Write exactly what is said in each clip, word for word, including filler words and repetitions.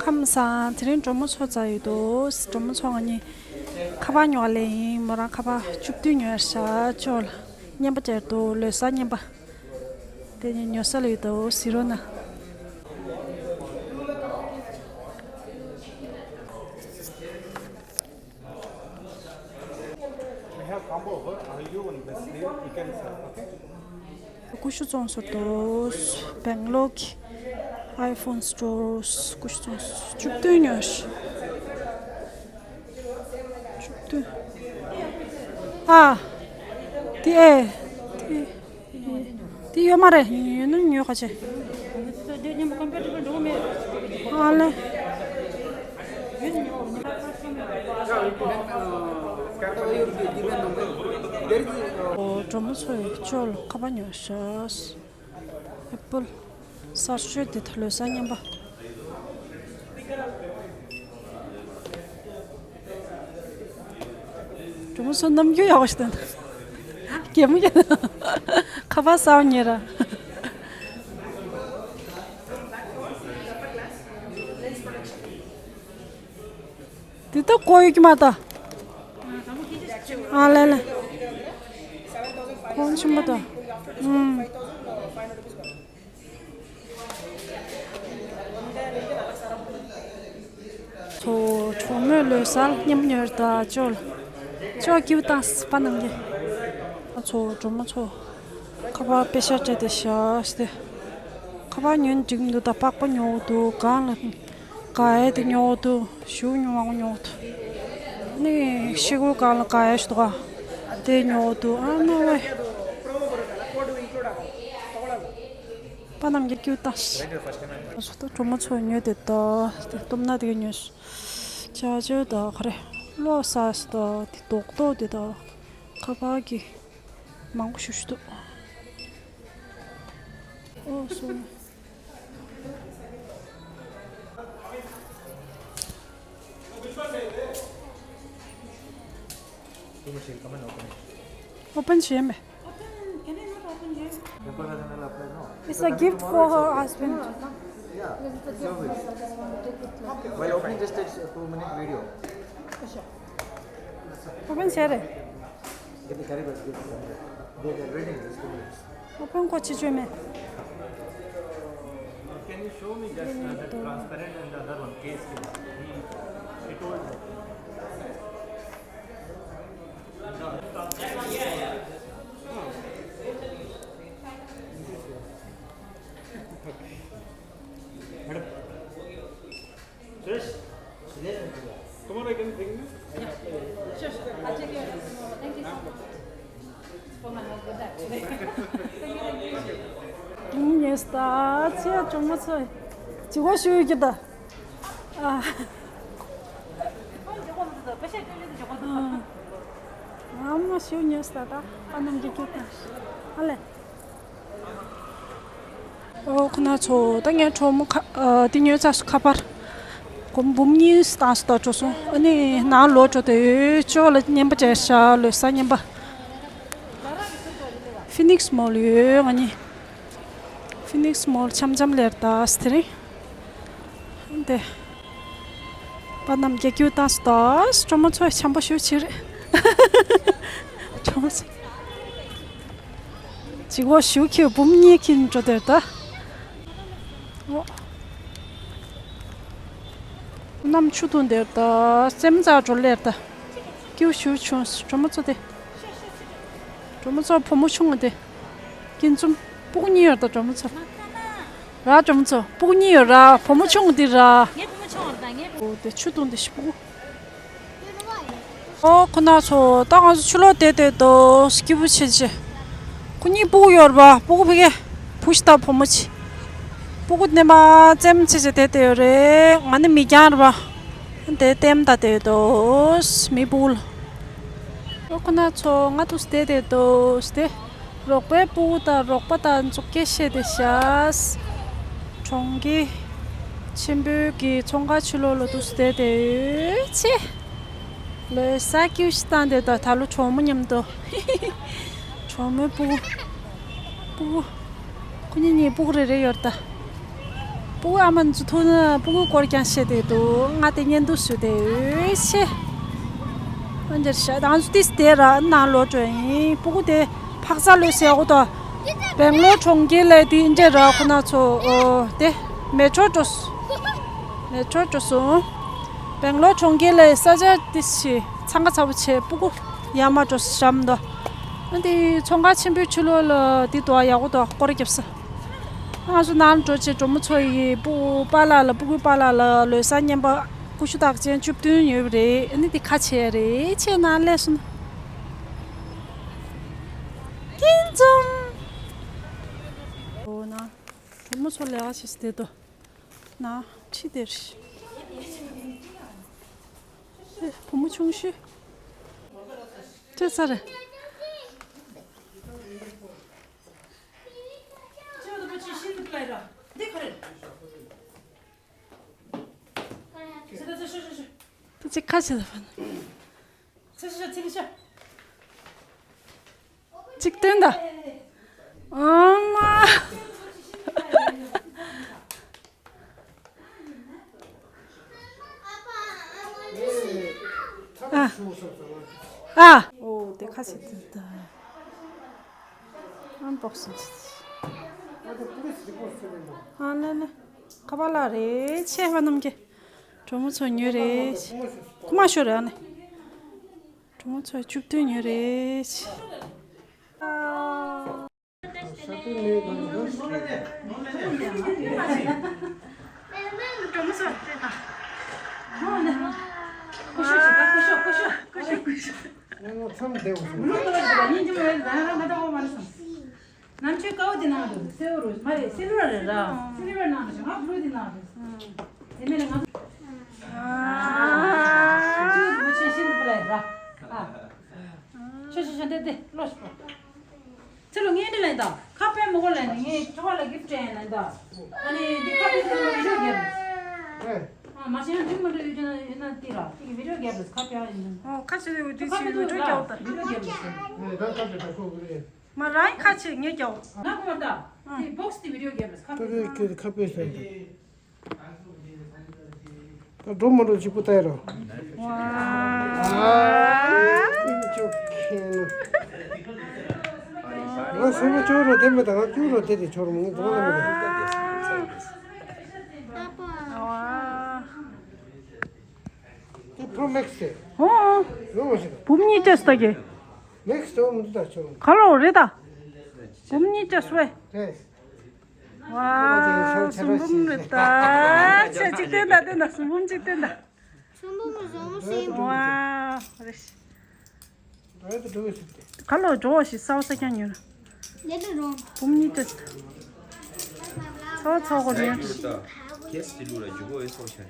ཁམས་བཟང་། དེ་རིང་གྲོ་མོ་མཚོ་རྩ་ཡོད་དོ། གྲོ་མོ་མཚོ་ང་གཉིས་ཁ་པར་ཉོ་བ་ལེན་ཡིན། མོ་རང་ཁ་པར་བཅུ་བདུན་ཉོས་ཤག་ཅོ་ལ་རྔན་པ་སྤྲད་དོ། ལོ་གསར་རྔན་པ། དེ་ནི་ཉོ་ས་ལ་ཡོད་དོ། གཟིགས་རོགས་གནང་། We have combo offer. Are you on best deal? You can sell. Okay. ཀུ་ཤུ་བཙོང་ཟེར་དོ། སྦེང་ལོར་གྱི་iPhone Store ཀུ་ཤུ་བཙོང་ཟེར། བཅུ་བདུན་ཉོས་ཤག་བཅུ་བདུན། ཨ། དེ་ཨེ། དེ། དེ་ཡོད་མ་རེད། ཡོད་ན་ཉོ་ག་བྱེད། ཨ་ལེ། ཨོ། གྲོ་མོ་མཚོ་ཡི་ཅོ་ལ་ཁ་པར་ཉོས་ཤག Apple གསར་ཤོས་དེ་ད་ལོ་གསར་རྔན་པ། གྲོ་མོ་མཚོ་རྣམ་འགྱུར་ཡག་པོ་ཞིག་འདུག་གད་མོ་ཡ། ཁ་པར་གསར་པ་ཉོས་ར། འདི་ལྟ་ཀོ་ཡོད་ཀྱི་མ་ད། ཨ་ལེ་ལེ། ཁོང་ཆེན་པོ་ད། ཨུམ། ཚོ། གྲོ་མོས་ལོ་གསར་རྔན་པ་ཉོས་ར་ད། ཅོ་ལ། ཅོ་ཀིའུ་ཏང་སི་པ་རྣམས་ཀྱི། ཚོ། གྲོ་མོ་མཚོ། ཁ་པར་པེ་ཤག་སྤྲད་དེ་ཤག་སྟེ། ཁ་པར་ཉོས་ན་འགྲིག་མི་འདུག་ད་པགས་པ་ཉོ་འདུག་གང་ལ། དགའ་ཡས་དེ་ཉོ་འདུག་ཞུ་ཉོ་མང་པོ་ཉོ་འདུག་ནི་ཤི་གུ་གང་ལ་དགའ་ཡས་ཞིག་འདུག་ག་དེ་ཉོ་འདུག་ཨ་མ་ཝེ། པ་རྣམས་ཀྱི་ཀིའུ་ཏང་སི། སོ་ད་གྲོ་མོ་མཚོ་ཉོས་དེ་ད། དེ་སྟོབས་ན་དེ་ག་ཉོས། ཅ་ཅོ་ད་ག་རེ། བློ་ས་སི་ད་དེ་རྡོག་རྡོག་དེ་ད། ཁ་པར་གྱི་མང་པོ་ཞུ་ཞུ་འདུག་ཨོ་སོ། ཨོ་པན་བྱས་མེད། It's a gift for her husband. While opening, just takes a two minute video. ཨོ་པན་བྱས་རེད། ཨོ་པན་ཁོ་ཅི་བྱོས་མེད། Can you show me just uh, the transparent and the other one case? He, he told me. ཉིན་ཉེས་ད་ཚེ་གྲོ་མོ་མཚོ་ཇི་གོ་ཞུ་གི་ད། ཨ། ཨ་མ་ཞུ་ཉེས་ད་ད་ཨ་ནམ་གི་གི་ད། ཨ་ལེ། ཨོ་ཁོ་ན་ཚོ་ད་ངས་གྲོ་མོ་ཁ་ཨ་དེ་ཉོས་ཚར་སོང་། ཁ་པར་སྒོར་མོ་འབུམ་གཉིས་བཏང་སོང་། ད་འགྲོ་སོང་། ཨ་ནི་ནང་ལོག་འགྲོ་དེ་ཡོད། ཅོ་ལ་རྔན་པ་སྤྲད་ཤག་ལོ་གསར་རྔན་པ། ཕི་ནིག་སི་མོལ་ཡོད་ང་གཉིས། ཕི་ནིག་སི་མོལ་འཆམ་འཆམ་ལེར་ད་དེ་རིང་། འདི། པ་རྣམས་ཀྱིས་ཀིའུ་ཏང་སི་ད་གྲོ་མོ་མཚོ་འཆམ་པོ་ཞུ་ཕྱིར། གྲོ་མོ་མཚོ། ཇི་གོ་ཞུ་ཁྱོད་འབུམ་གཉིས་ཁྱིན་འགྲོ་དེར་ད། ཨོ། གནམ་ཆུ་འཐུང་དེར་ད་སེམས་ཙག་འགྲོ་ལེར་ད། ཀིའུ་ཞུ་བྱུང་། གྲོ་མོ་མཚོ་དེ། གྲོ་མོ་མཚོ་བུ་མོ་ཆུང་ངུ་དེ། ཀིན་ཙུམ། སྤུ་གུ་གཉིས་ཡོད་ད་གྲོ་མོ་མཚོ། ར་གྲོ་མོ་མཚོ་སྤུ་གུ་གཉིས་ཡོད་ར། བུ་མོ་ཆུང་ངུ་དེ་ར། ངའི་བུ་མོ་ཆུང་བ་རེད་ད་ངའི་བུ། ཨོ་དེ་ཆུ་འཐུང་དེ་ཤི་སྤུ་གུ། ཨོ་ཁོ་ན་ཚོ་ད་ང་ཚོ་ཕྱི་ལོགས་བསྡད་བསྡད་དོ་སྐྱིད་པོ་བྱེད་ཅེས། ཁོ་གཉིས་སྤུ་གུ་ཡོད་རེད་པ། སྤུ་གུ་ཕ་གི་བུ་ཞིག་དང་བུ་མོ་ཅིག་སྤུ་གུ་ནས་མ་རྩེད་མོ་བྱེད་ཅེས་བསྡད་བསྡད་ཡོད་རེད། ང་ནི་མི་རྐྱང་རེད་པ། དེ་ལྟད་མོ་ལྟ་བསྡད་ཡོད་དོ། མི་སྤུ་གུ་ལ། ཨོ་ཁོ་ན་ཚོ་ང་ཏུ་བསྡད་བསྡད་དོ་སྟེ། རོགས་པའི་སྤུ་གུ་དང་རོགས་པ་དང་མཛུབ་སྐྱེལ་བྱས་ཏེ་བཞག་གྲོང་ཁྱེར་ཆེན་པོའི་གི་ཚོང་ཁང་ཕྱི་ལོགས་ལ་འདུག་སེ་བསྡད་དེ་ཡོད་ཅེ། ལོས་ས་ཀྱུ་ཤི་བཏང་དེ་ད་ད་ལོ་གྲོགས་མོ་མཉམ་དུ། གྲོགས་མོའི་སྤུ་གུ། སྤུ་གུ། ཁོ་གཉིས་གཉིས་སྤུ་གུ་རེ་རེ་ཡོད་ད། སྤུ་གུ་ཨ་མ་ཚོ་ཐུག་ན་སྤུ་གུ་སྐོར་ཀྱང་བཤད་དེ་འདུག་ང་དེ་བརྙན་ཐུང་བཟོས་དེ་འོས་ཆེ། ཨ་འདིར་ཤ་དང་ཚོ་ཏིས་དེ་ར་ནང་ལོག་འགྲོ་ཡིན། སྤུ་གུ་དེ་འཕག་འཚག་ལོས་ཟེར་གོ་ཏོ། སྦེང་ལོར་གྲོང་ཁྱེར་ལ་དེ་འདྲ་ར་ཁོ་ན་ཚོ་ཨོ་དེ་མེ་ཊྲོ་འགྲོ་སོང་། མེ་ཊྲོ་འགྲོ་སོང་། སྦེང་ལོར་གྲོང་ཁྱེར་ལ་ས་ཆ་ཏིས་ཆེ་འཚང་ཁ་ཚ་པོ་བྱས། སྤུ་གུ་ཡར་མར་འགྲོ་ས་འཇམ་དོ། ཨ་འདི་ཚོང་ཁང་ཆེན་པོའི་ཕྱི་ལོགས་ལ་དེ་དོ་ཡག་པོ་དོ་སྐོར་རྒྱབ་ས། ང་ཚོ་ནང་འགྲོ་ཆེད་གྲོགས་མོ་ཚོ་ཡི་སྤུ་གུ་པཱ་ལགས་ལ་སྤུ་གུའི་པཱ་ལགས་ལ་ལོ་གསར་རྔན་པ་ཀུ་ཤུ་རྟགས་ཅན་བཅུ་བདུན་ཡོད་པ་རེད། ཨ་ནི་དེ་ཁ་ཕྱེ་རེད། ཕྱེ་ནང་སླེབས་སོང་། ཀིན་ཙུམ། འོ་ན་གྲོགས་མོ་ཚོ་ལས་ཀ་བྱེད་ས་དེ་དོ་ན་ཁྲི་དེར་ཨེ་བུ་མོ་ཆུང་ཤོས་ཁྲི་ས་རེད། ཏི་ཅི་ཁ་ཆེ་ལ་ཕན། ཅིག་སྟོན་ད། ཨ་མ། ཨ། ཨ། ཨོ་དེ་ཁ་ཆེ་ཏི་ད། ཨམ་པོག་སིང་བྱེད། ཨ་ལེ་ལེ། ཁ་པར་ལག་རེད་ཆེ་བ་རྣམས་ཀྱི། གྲོགས་མོ་ཚོ་ཉོས་རེད། ཁུ་མ་ཤོར་རེད་ཨ་ནི། གྲོགས་མོ་ཚོ་བཅུ་བདུན་ཉོས་རེད། ནམ་ཆོས་དཀར་པོ་དེ་ནང་དུ་སེར་པོ་རུ་མ་རེད། སིལ་ཝར་རེད་ར། སིལ་ཝར་ནང་དུ་ང་བླུག་དེ་ནང་དུ། དེ་མིན་ང་ཚོ་ཆོས་ཆོས་ཤིན་ཏུ་ལས་ར། ཨ། ཆོས་ཆོས་ཆོས་འདི་འདི་ལོ་ཞིག་པ། ཚེ་ལོ་ངས་འདི་ལེན་ད། ཁ་པའི་མོ་གོ་ལེན་ངས་ཁྱོ་ག་ལ་གིཕ་ཊི་ལེན་ད། ཨ་ནི་འདི་ཁ་པའི་ཚེ་ལོ་བི་ཌིའོ་རྒྱབ་རེད། ཨ་མ་ཤེས་ན་འདི་མ་འགྲོ་ཡོད་ཀྱང་ཡིན་ན་འདི་ར་འདི་གི་བི་ཌིའོ་རྒྱབ་རེད་ཁ་པའི་ཡིན་ན། ཨོ་ཁ་ཤས་ཡོད་དུས་ཁ་ཆེ་པའི་བི་ཌིའོ་རྒྱབ་ད། བི་ཌིའོ་རྒྱབ་རེད། ཨེ་ད་ཁ་པའི་ད་ཁོ་གི་རེད། མ་རང་ཁ་ཆེ་ངས་རྒྱབ། ང་ཁོ་མ་ད། དེ་བོག་སི་དེ་བི་ཌིའོ་རྒྱབ་རེད་ཁ་པའི། ཁ་པའི་ཁ་པའི་ཟེར་ད། ད་འགྲོ་མ་འགྲོ་གཅིག་པུ་ལྟ་ཡ་རོ། ཝ། ཨ། ཅོ་ཁེ་ན། ང་སེམས་པ་ཅོ་རོ་དེ་མེད་ད་ང་ཅོ་རོ་དེ་དེ་ཅོ་རོ་མང་དུ་ལ་མེད་ད། དེ་པྲོ་མེག་སི་དེ། ཧོ། ཡོང་བ་ཞིག་ད། བུམ་གཉིས་བཅས་སུ་ད་གེ། མེག་སི་དེ་འོ་མི་འདུག་ད་ཅོ་རོ། ག་ལོ་རེད་ད། བུམ་གཉིས་བཅས་སུ་བས། དེ། ཝའོ། གསུམ་འབུམ་རེད་ད། ཆ་གཅིག་སྟོན་ད་སྟོན་ད་གསུམ་འབུམ་གཅིག་སྟོན་ད། གསུམ་འབུམ་བཟོ་མོ་ཟིན། ཝའོ། རེད། ག་ལོ་འགྲོ་བ་ཞིག་སྟེ། ག་ལོ་འགྲོ་བ་ཞིག་ས་བ་ས་ཀྱང་ཉོ་ན། ལེ་ཏྲ་རོང་། འབུམ་གཉིས་སྟོན། ཚོ་ཚོ་གོ་རེད། ཁེས་ཏི་ལུ་ར་ཇུ་གོ་ཨེ་སོ་ཤ།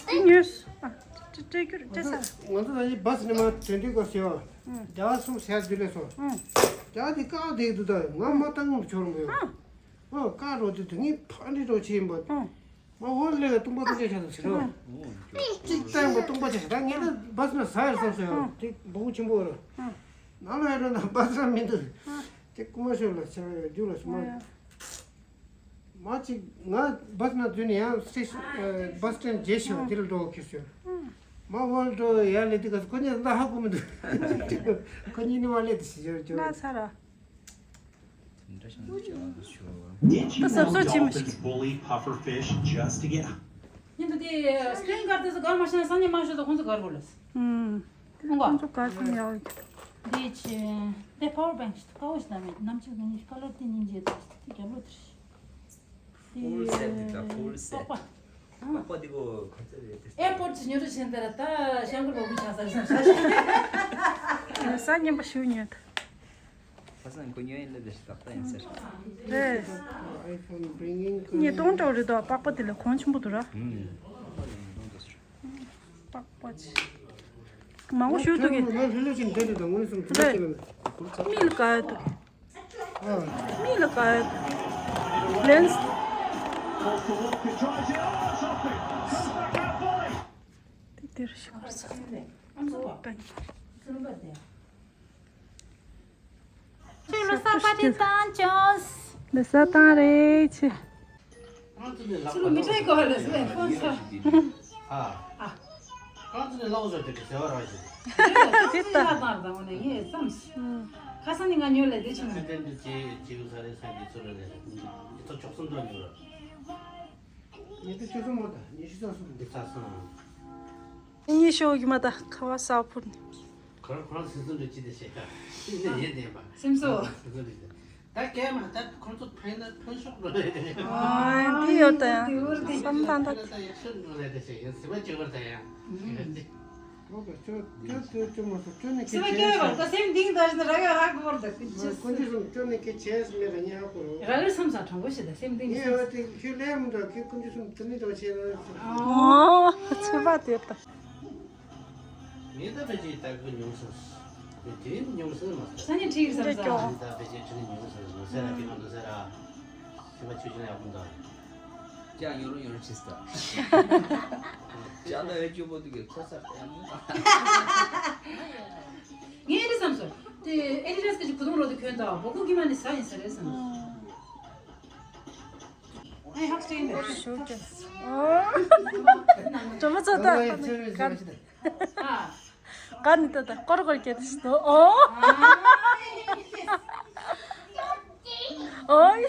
ཨེ་ཉོས། ཨ་སྤྲད་རྒྱུ་སྤྲད་ས། ང་ཚོ་ད་ཡི་བ་སི་ནས་མ་དོན་དུས་གོ་ཟེར་བ། རྒྱ་བ་གསུམ་ཟེར་དུས་ལས་སོ། རྒྱ་བ་དེ་ཀ་དེ་དུ་ད་ང་མ་བཏང་ངམ་ཆོར་མོ་ཡོད། ཨ། ཨོ་ཀ་རོ་དེ་དུ་ངའི་ཕ་འདྲི་རོ་ཆེ་ཡིན་པ། ཨ། མ་འོ་ལེ་བའི་སྟོང་པ་སྟོང་ཆ་ཆ་དུ་ཟེར་རོ། གཅིག་བཏང་པ་སྟོང་པ་ཆ་ཆ་ད་ངས་ད་བ་སི་ན་ཟ་ཡར་བསམ་སོ་ཡོད་དེ་འབོ་ཆེན་པོ་རོ། ནང་ལ་ཡར་རོ་ན་བ་སི་ན་མི་འདུག་དེ་ཀུ་མ་ཤོར་ལ་ཆ་ཡོད་རྒྱུ་ལ་སུ་མ། མ་གཅིག་ང་བ་སི་ན་འཛུལ་ནས་ཡང་སི་ཊེ་ཤན་བ་སི་སི་ཊེན་རྗེས་ཤོད་དེ་ལ་འགྲོ་ཁེ་སོ། མ་འོ་ལ་འགྲོ་ཡར་ལེ་དེ་ག་ཁོ་གཉིས་ད་ཧ་གོ་མི་འདུག་ཁོ་གཉིས་ནི་མ་ལེ་དེ་ཤི་ཆོར་ཆོར། ད་གཟབ་གཟབ་བྱེད་མི་ཤེས། Bully puffer fish just to get. ཉིན་དུ་དེ་སྐྲུན་གར་དེ་ཚོ་གར་མ་ཤེས་ན་སང་ཉིན་མ་ཤོད་དུ་ཁོང་ཚོ་གར་དགོས་ལ། ཨུམ། ཁོང་ཚོ་གར་ཤེས་ཡག་ཡོད། དེ་ཆེ། དེ་པ་ཝར་བེང་ཞིག་དཀའ་བོ་ཞིག་ལ་མེད་ནམ་ཆུ་གི་ཉིན་ཀ་ལར་དེ་ཉིན་རྗེས་དང་དེ་རྒྱབ་ལོ་དེར། ཕུལ་སེ་ཊི་དེ་ད་ཕུལ་སེ་ཊི། པགས་པ། པགས་པ་དེ་གོ་ཁ་ཚ་རེད་དེ། ཨེར་པོར་ཊི་ཉོ་རུ་ཕྱིན་དེ་ར་ད་ཤང་ཀུ་ལོ་གུ་ཆགས་ས་རེད་བསམ་ཤ་ཤ། ས་ཉིན་པ་ཞུ་ཉོས་ད། ཁ་སང་ཁོ་ཉོ་ཡིན་ལབ་ཏེ་ཏག་ཏག་ཡིན་ཟེར། རེད། ཉིས་སྟོང་འགྲོ་རེད་དོ། པགས་པ་དེ་ལས་གོང་ཆེན་པོ་འདུག་ར། ཨུམ། པགས་པ་ཆེ། མང་པོ་ཞུ་ཐུབ་ཀྱི། ང་ལྷོད་ལྷོད་ཅིག་བསྡད་རེད་དོ། ངོ་ནས་སོང་ཐུབ་ཀྱི་ལ། མིག་ལ་དགའ་ཡོད་དོ། ཨ། མིག་ལ་དགའ་ཡོད་དོ། ལེན་སི། དེ་དེར་ཞིག་བར་ས། ཨོ་པན། ཁྱོད་ལོ་གསར་པ་དེ་བཏང་བྱུང་། ལོ་གསར་བཏང་རེད་ཆེ། ཚུར་མི་ཁྲེལ་གོ་ལ་སུ་ཨེ་ཕོན་ས། ཨ། ཨ། རྐང་ཚུགས་ནས་ལག་འོག་ཟེར་དེ་གི་ཟེར་བ་རང་བཞིན། དེ་ལ་ལྟ་དང་དང་ནས་ངས་བསམ། ཁ་སང་ནི་ང་ཉོས་ལས་དེ་ཆུང་། དེ་འདྲ་ཅེས་ཅེས་ས་རེ་ས་འདི་ཚུར་ལ་ནས་ཉི་ཚོ་བཅུ་གསུམ་དུ་ཉོས་ར། ཉི་ཚོ་བཅུ་གསུམ་མོ་དང་ཉི་ཤུ་རྩ་གསུམ་འདི་ཚ་སོང་། ཉི་ཤུ་གི་མ་ད་ཁ་བ་ས་ཕུར་ནས། ཁོ་རང་ཁོ་རང་སེམས་གསོ་འདྲ་ཅི་དེ་བྱེད་ཀ་ཤི་ནས་ཡེ་བདེན་པ། སེམས་གསོ། སེམས་གསོ་འདྲ་ཅི། ད་སྐད་མ་ད་ཁོང་ཚོ་ཕན་ན་ཕན་ཤོག་ལོ་རེད། ཨ་འདི་ཡོད་ད་ཡང་བསམ་ཐང་ད། ད་ཡག་ཤོས་འགྲོ་ལས་ད་བྱེད་ཡིན་སྲིད་པ་བཅོས་པར་ད་ཡང་། ཨོ་ད་ཅོ་ཅོ་ཅོ་ཅོ་མ་སོ་ཅོ་ནི་སྲིད་པ་བཅོས་པར་ད་སེམས་གཏིང་ད་བཞིན་ར་ག་ཧ་གོ་བར་ད་ཀུན་སྤྱོད་གསུམ་ཅོ་ནི་སྐད་ཆས་མེད་ལ་ཉེ་ཧ་གོ་རོ། ར་ག་བསམ་ས་དྲང་པོ་ཞིག་ད་སེམས་གཏིང་ངས་འོ་དེ་ཁྱོད་ལས་མི་འདྲ་ཁྱོད་ཀུན་སྤྱོད་གསུམ་དེ་ནི་འདྲ་བྱས་ན། ཨོ་ཚོད་པ་དེ་ད། ངས་ད་ཕལ་ཆེར་ལྟ་གི་མྱོང་སོང་། དེ་དེ་ཉུང་སོང་མ་སོང་། སང་ཉིན་ཁྲིད་ཡིན་བསམ་ས། ངས་ད་ཕལ་ཆེར་ཁྲིད་ནས་མྱོང་སོང་ཟེར་ཟེར་ར་དེ་མ་འདུག་ཟེར་ར། སེམས་པ་ཆུ་ཆུ་ཡག་པོ་འདུག་ཅག་ཡོ་རོ་ཡོ་རོ་ཆིས་ད། ཅག་ད་ཨེ་ཅོ་པོ་དུ་གི་ཁོ་སར་ཡག་མོ། ངས་ཨེ་རི་བསམ་སོང་། དེ་ཨེ་ཌི་ཌ་སི་གི་ཅིག་གུ་དུང་རོ་དུ་གྱོན་དང་བོ་ཀུ་གི་མ་ནི་ས་ཡིན་ས་རེད་བསམ་སོང་། ཨེ་ཧག་སྟེ་ཡིན་པས། ཞུ་གི། ཨོ། གྲོ་མོ་ཚོ་ད། ག་ནི་ད་ད་ཀོར་ཀོར་སྐྱེ་དུས་སུ་ཨོ། ཨོ།